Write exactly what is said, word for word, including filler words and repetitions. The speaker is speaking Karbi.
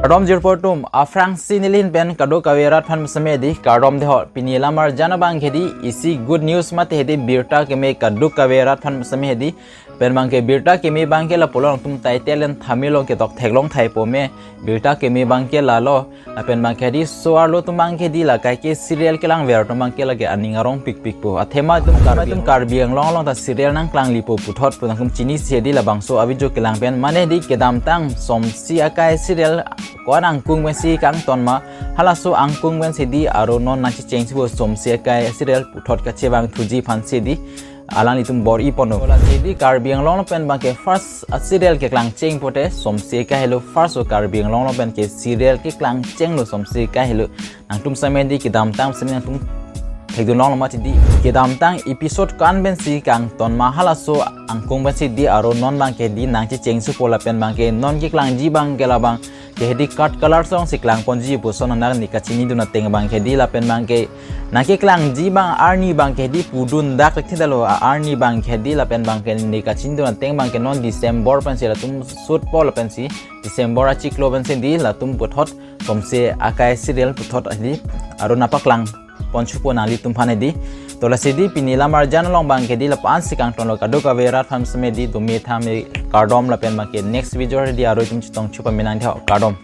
Kardom jirpo atum, aphrangsi neli ahin pen kadokave rat aphan seme hedi kardom dei ho. Pini alam arjan abang ke hedi isi good news mate hedi birta keme kadokave rat aphan seme hedi. Pen abang ke birta keme abang ke lapulo, nangtum title and thumbnail along ketok theklong thai po me. Birta keme abang ke lalo. Lapen abang ke hedi so-arlo atum abang ke hedi la kaike serial kelangver atum abang ke lake aning arong pikpik po. Athema atum Karbi, atum Karbi Anglong along ta serial nangklangli po puthot pu nangtum chinisi hedi labangso a-video kelang pen. Mane hedi kedamtang Somsi Akai serial ko-an angkung pensi kangton ma, halaso angkung pensi hedi aro non nangchechengsi po Somsi Akai serial puthot kachevangthuji aphansi hedi alanglitum bor-i ponlo. Lasi hedi Karbi Anglong along pen abang ke first a-serial keklangcheng pote Somsi Akai helo, first o Karbi Anglong along pen ke serial keklangchenglo Somsi Akai helo. Nangtum seme hedi kedamtang seme nangtum thekdun longlo mati hedi kedamtang episode ko-an pensi kangton ma, halaso angkung pensi hedi aro non abang ke hedi nangchechengsi po lapen abang ke non keklangji abang ke labang ke hedi card colour alongsi klangponji puson nang ne kachinidun ateng abang ke hedi lapen abang ke nangkeklangji abang arni abang ke hedi pudun dak lek thidalo, a-arni abang ke hedi lapen abang ke ne kachinidun ateng abang ke non December pensi latum shoot po lapensi December achiklo pensi hedi latum puthot Somsi Akai serial puthot hedi aro nangpaklang ponchotpo nanglitum aphan hedi. To lasi hedi pini alam arjan along abang ke hedi la-an si kangtonlo, kadokave rat aphan seme hedi dome tha me kardom lapen abang ke next video hedi aro itum chetongchot pame nang dei ho, kardom.